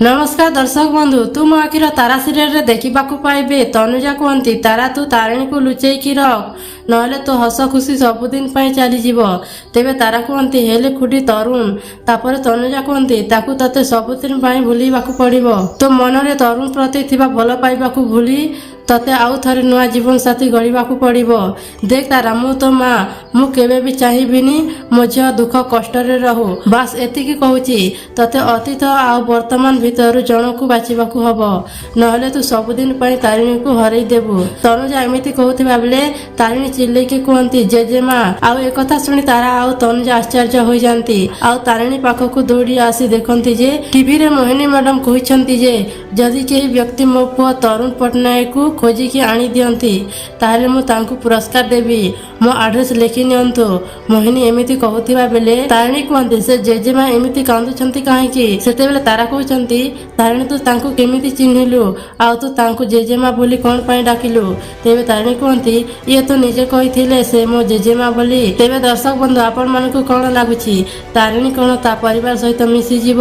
ନମସ୍କାର ଦର୍ଶକ ବନ୍ଧୁ, ତୁ ମୋ ଆଖିର ତାରା ସିରିଏଲରେ ଦେଖିବାକୁ ପାଇବେ, ତନୁଜା କୁହନ୍ତି, "ତାରା, ତୁ ତାରିଣୀକୁ ଲୁଚେଇକି ରଖ, ନହେଲେ ତୋ ହସ ଖୁସି ସବୁଦିନ ପାଇଁ ଚାଲିଯିବ।" ତେବେ ତାରା କୁହନ୍ତି, "ହେଲେ ଖୁଡ଼ି, ତରୁଣ?" ତାପରେ ତନୁଜା କୁହନ୍ତି, "ତାକୁ ତତେ ସବୁଦିନ ପାଇଁ ଭୁଲିବାକୁ ପଡ଼ିବ। ତୋ ମନରେ ତରୁଣ ପ୍ରତି ଥିବା ଭଲ ପାଇବାକୁ ଭୁଲି ତତେ ଆଉ ଥରେ ନୂଆ ଜୀବନ ସାଥୀ ଗଢ଼ିବାକୁ ପଡ଼ିବ। ଦେଖ ତାରା, ମୁଁ ତୋ ମା, ମୁଁ କେବେ ବି ଚାହିଁବିନି ମୋ ଝିଅ ଦୁଃଖ କଷ୍ଟରେ ରହୁ। ବାସ୍, ଏତିକି କହୁଛି, ତତେ ଅତୀତ ଆଉ ବର୍ତ୍ତମାନ ଭିତରୁ ଜଣକୁ ବାଛିବାକୁ ହବ, ନହେଲେ ତୁ ସବୁଦିନ ପାଇଁ ତାରିଣୀକୁ ହରେଇ ଦେବୁ।" ତନୁଜା ଏମିତି କହୁଥିବା ବେଳେ ତାରିଣୀ ଚିଲ୍ଲେଇକି କୁହନ୍ତି, "ଜେଜେମା!" ଆଉ ଏକଥା ଶୁଣି ତାରା ଆଉ ତନୁଜା ଆଶ୍ଚର୍ଯ୍ୟ ହୋଇଯାନ୍ତି ଆଉ ତାରିଣୀ ପାଖକୁ ଦୌଡ଼ି ଆସି ଦେଖନ୍ତି ଯେ ଟିଭିରେ ମୋହିନୀ ମ୍ୟାଡାମ କହିଛନ୍ତି ଯେ ଯଦି କେହି ବ୍ୟକ୍ତି ମୋ ପୁଅ ତରୁଣ ପଟ୍ଟନାୟକକୁ ଖୋଜିକି ଆଣି ଦିଅନ୍ତି, ତାହେଲେ ମୁଁ ତାଙ୍କୁ ପୁରସ୍କାର ଦେବି। ମୋ ଆଡ୍ରେସ ଲେଖି ନିଅନ୍ତୁ। ମୋହିନୀ ଏମିତି କହୁଥିବା ବେଳେ ତାରିଣୀ କୁହନ୍ତି, "ସେ ଜେଜେମା ଏମିତି କାନ୍ଦୁଛନ୍ତି କାହିଁକି?" ସେତେବେଳେ ତାରା କହୁଛନ୍ତି, "ତାରିଣୀ, ତୁ ତାଙ୍କୁ କେମିତି ଚିହ୍ନିଲୁ ଆଉ ତୁ ତାଙ୍କୁ ଜେଜେମା ବୋଲି କଣ ପାଇଁ ଡାକିଲୁ?" ତେବେ ତାରିଣୀ କୁହନ୍ତି, "ଇଏ ତ ନିଜେ କହିଥିଲେ ସେ ମୋ ଜେଜେମା ବୋଲି।" ତେବେ ଦର୍ଶକ ବନ୍ଧୁ, ଆପଣମାନଙ୍କୁ କଣ ଲାଗୁଛି? ତାରିଣୀ କଣ ତା ପରିବାର ସହିତ ମିଶିଯିବ?